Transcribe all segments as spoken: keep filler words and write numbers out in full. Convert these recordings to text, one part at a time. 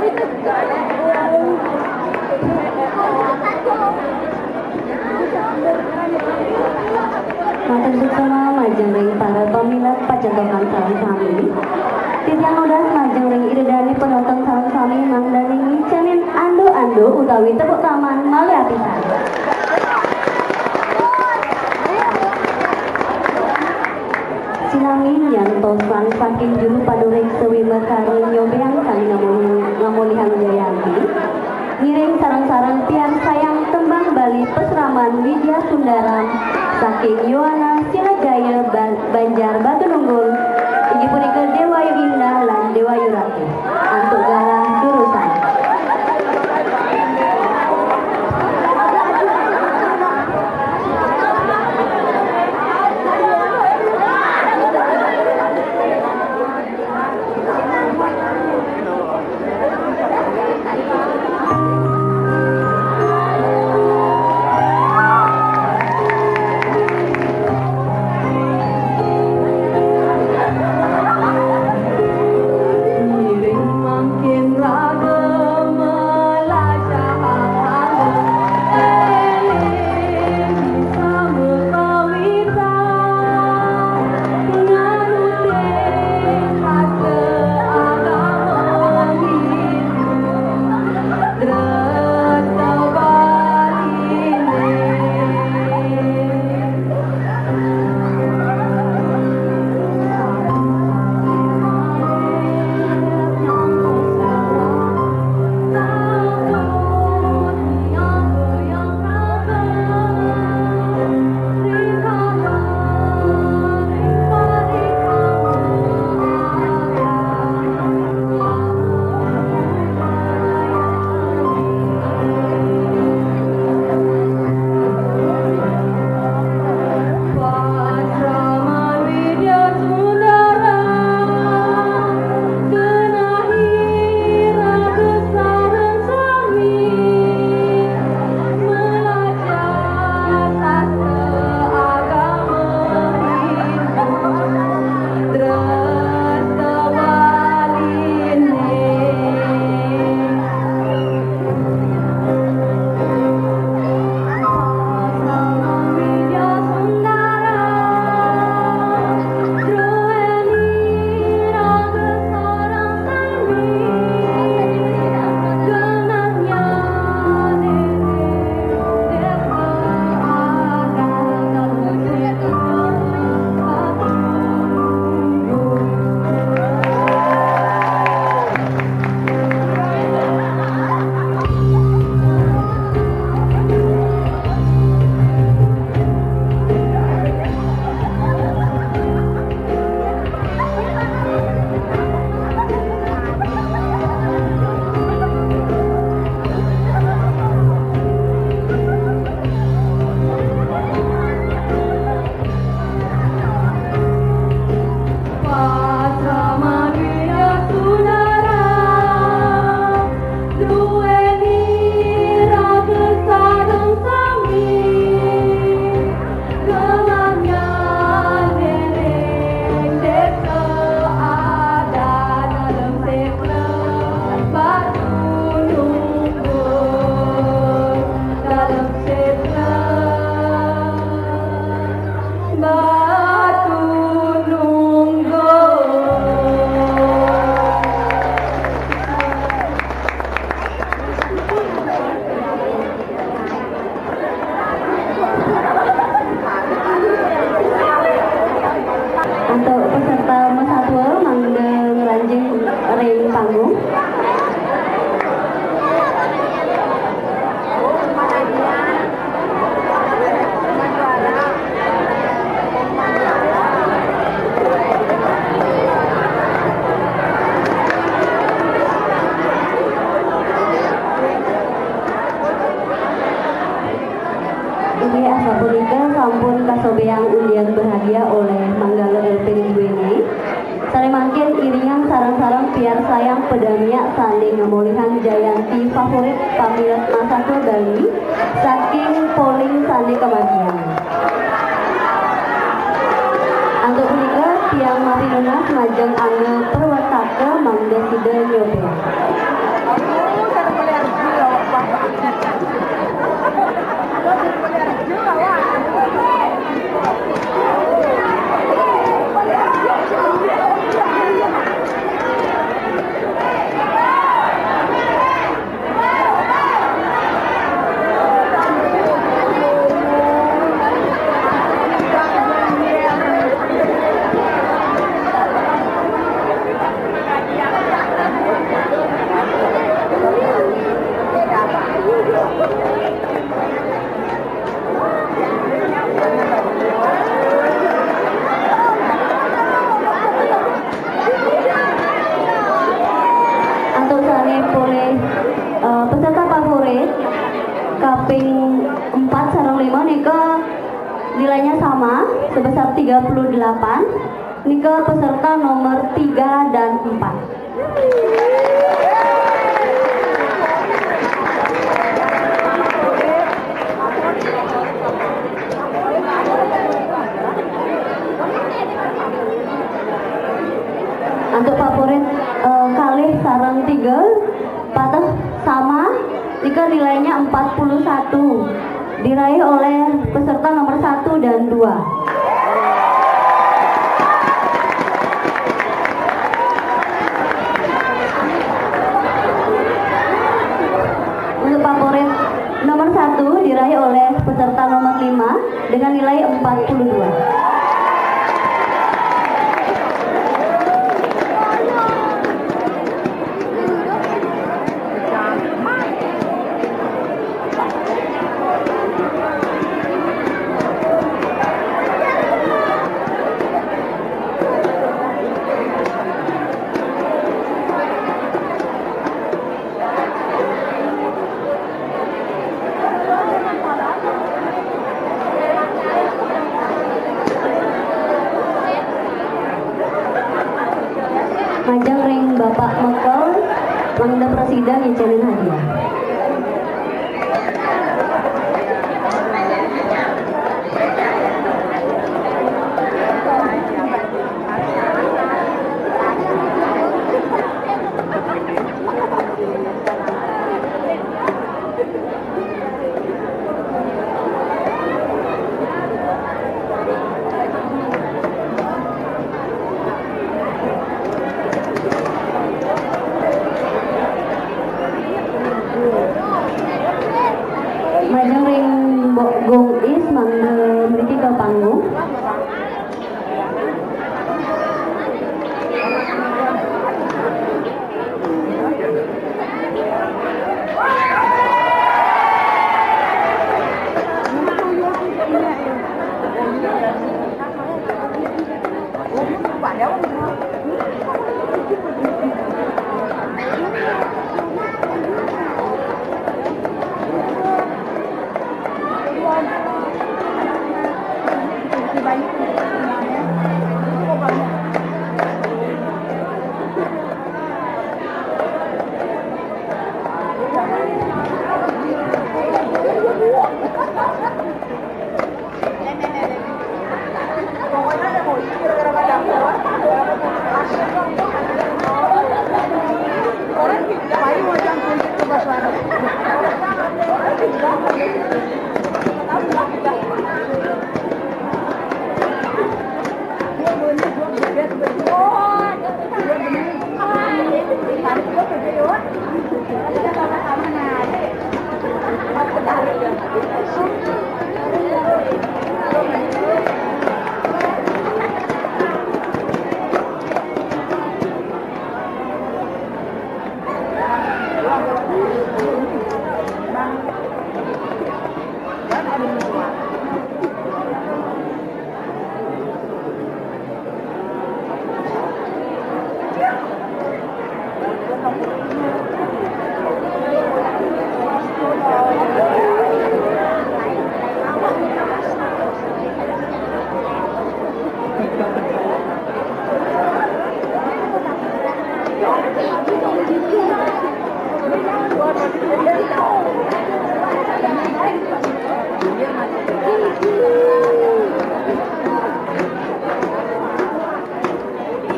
Matur suksma majeng ring para pamilet pacentokan sareng sami. Titiang nunas majeng ring ida dané panonton sareng sami mangdané ngicanin anduh-anduh utawi tepuk tangan malih apisan. Sinambi nyantosang saking juru panuréksa wimakara nyobiang sané ngamulihang Jayanti. Ngiring sareng-sareng piarsayang tembang Bali pasraman Widya Sundaram saking Yowana Sirajaya Ba-, Banjar Batu Nunggul, inggih punika Déwa Ayu Indah lan Déwa Ayu Ratih. Antuk galah durusang. Antuk peserta masatua mangda ngranjing ring panggung. Inggih asapunika sampun kasobiahang undian bahagia oleh Manggala L P Ridwini. Sané mangkin iringang sareng-sareng piarsayang padamiak sané ngamolihang Jayanti favorit pamilet masatua Bali saking polling sané kamargiang. Antuk punika tiang matur nunas majeng Angga Perwataka mangda sida nyobiahang. Eh, peserta favorit kaping empat sareng lima nika nilainya sama sebesar tiga puluh delapan. Nika peserta nomor tiga dan empat. Untuk favorit, eh, kalih sareng tiga pateh sama, nika nilainya empat puluh satu, diraih oleh peserta nomor satu dan dua. Untuk favorit nomor satu diraih oleh peserta nomor lima dengan nilai empat puluh dua. Majeng ring Bapak Mekel, mangda prasida ngicénin hadiah. Majeng ring Mbok Gung Is mangda mriki ka panggung.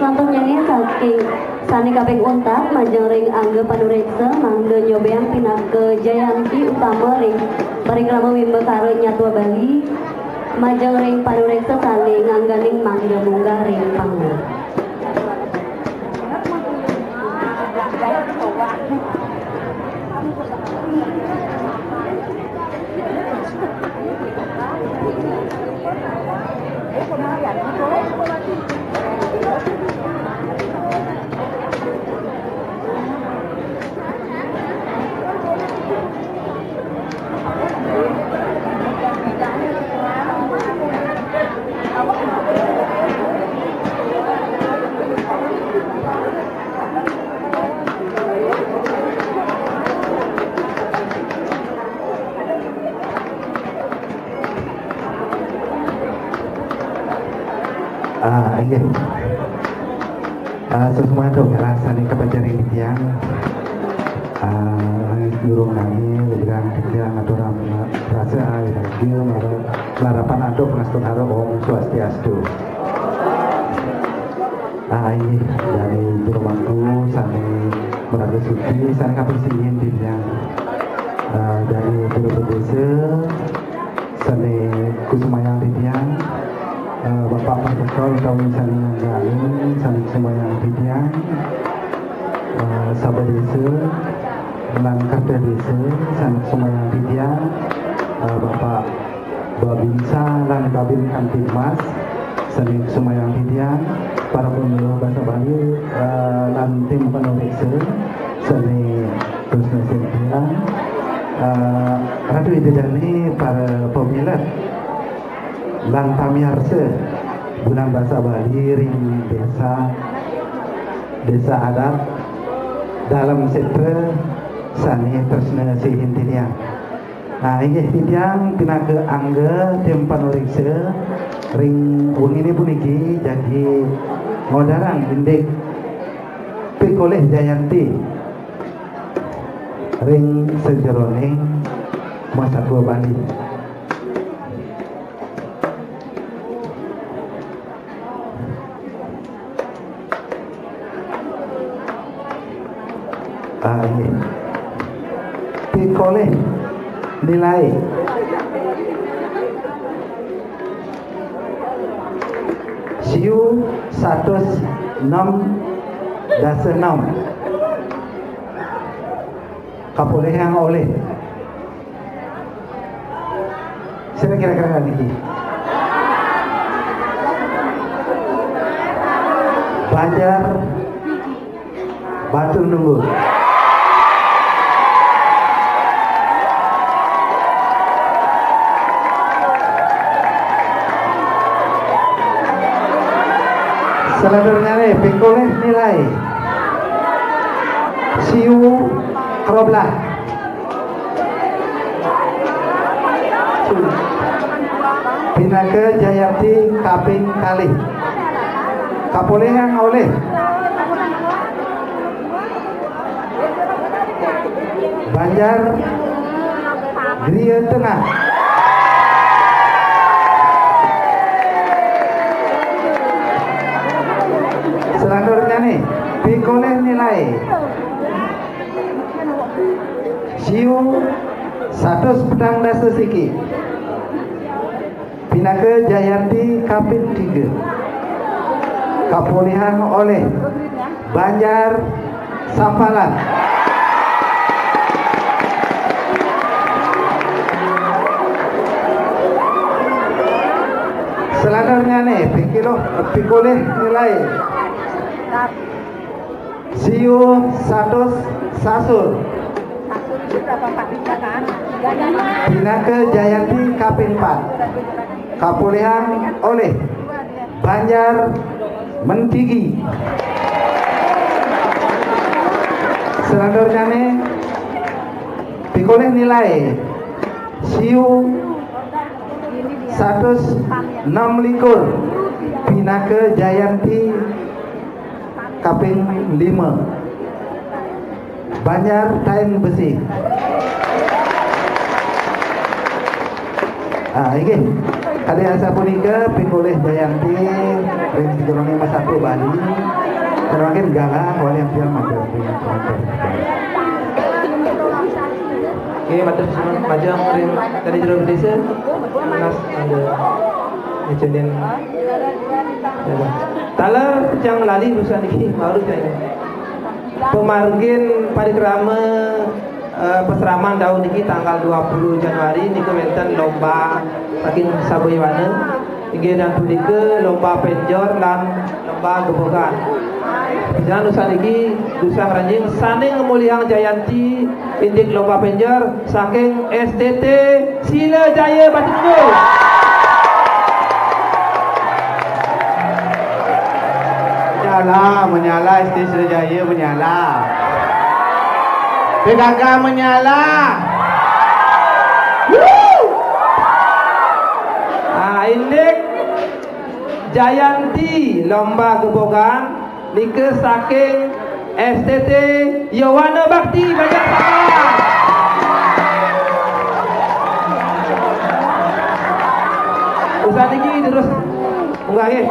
Selanjutnya saking sané kaping untat, majeng ring Angga Panuréksa mangda nyobiahang pinaka jayanti utama ring parikrama Wimbakara Nyatwa Bali, majeng ring panuréksa sané ngangganing mangda munggah ring panggung. Ah, semuanya dong, ya, sané kapajarin titiang. Ah, durung nami, bilang titiang aturang rasa, ah, rahayu, mara-, larapan antuk, ngastungkara, Om Swastiastu. Ah, inggih, dané jero mangku sané maraga suci, sané kaping sihin titiang. Ah, dané jero bendésa, sané kusumayang titiang, eh, Bapak Profesor utawi sané ngangganin, sané kusumayang titiang, eh, Sabadésa, lan Kertadésa, sané kusumayang titiang, eh, Bapak Babinsa lan Babin Kamtibmas, sané kusumayang titiang, para panyuluh basa Bali, eh, lan tim panuréksa, sané tresna titiang, eh, Ratu Ida Dané, para pamilet lan pamiarsa Bulan Basa Bali ring désa, désa adat Dalem Sétra sané tresna sihin titiang. Nah, inggih titiang pinaka angga tim panuréksa ring wenginé puniki jagi ngorahang indik pikolih Jayanti ring sajeroning masatua Bali. Ah, inggih. Pikolih nilai. Siu satus nem dasa nem. Kapolihang olih. Sira kira-kira niki. Banjar Batu Nunggu. Salanturnyané pikolih nilai. Siu kroblah. Pinaka Jayanti kaping kalih. Kapolihang olih Banjar Griya Tengah. Salanturnyané pikolih nilai. Siu satus petang dasa siki. Pinaka Jayanti kaping tiga. Kapolihang olih Banjar Sampalan. Salanturnyané pikolih, pikolih nilai. Siu satus sasur. Pinaka Jayanti kaping pat. Kapolihang olih Banjar Mentigi. Salanturnyané pikolih nilai. Siu satus nem likur. Pinaka Jayanti kaping lima. Banjar Taing Besi. Ah, inggih. Kadi asapunika pikolih Jayanti ring sajeroning masatua Bali. Kadi mangkin galah wali ampun matur. Nggih, matur suwun majeng ring kadi jero desa. Mas, ada. Ngejendin. Taler pejah lali urusan iki, baru saya. Pamargin parikrama, eh, pasraman dawuh niki tanggal dua puluh Januari niku wénten lomba saking Saboywana. Inggih dan punika lomba penjor lan lomba gebogan. Jangan usah niki, usah ranjing sané ngemulihang Jayanti indik lomba penjor saking S D T Sila Jaya Batu Tujuh. Menyala, menyala, S D Sila Jaya menyala. P K K menyala. Wuh. Ah, indik Jayanti lomba gebogan nike saking S T T Yowana Bakti Banjar Saka. Usaha niki terus munggah nggih.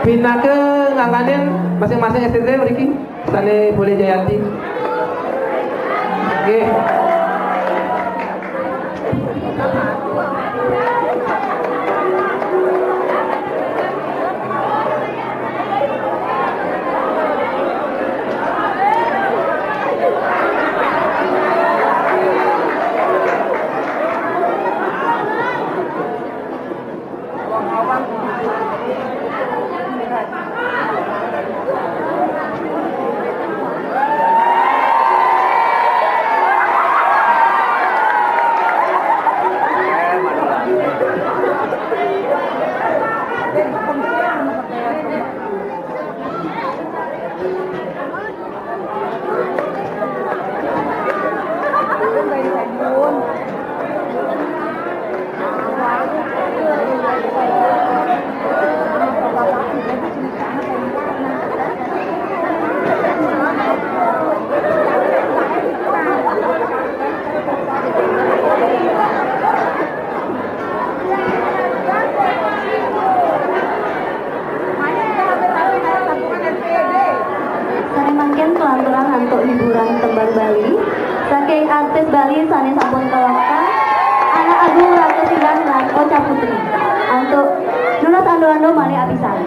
Pinaka ngangganin masing-masing S T T mriki, sane boleh Jayanti. Nggih. Sane mangkin kelanturan antuk hiburan tembang Bali saking artis Bali sane sampun kelakar, Anak Agung Raka Silan lan Ocha Putri. Antuk nunas ando-ando malih apisan.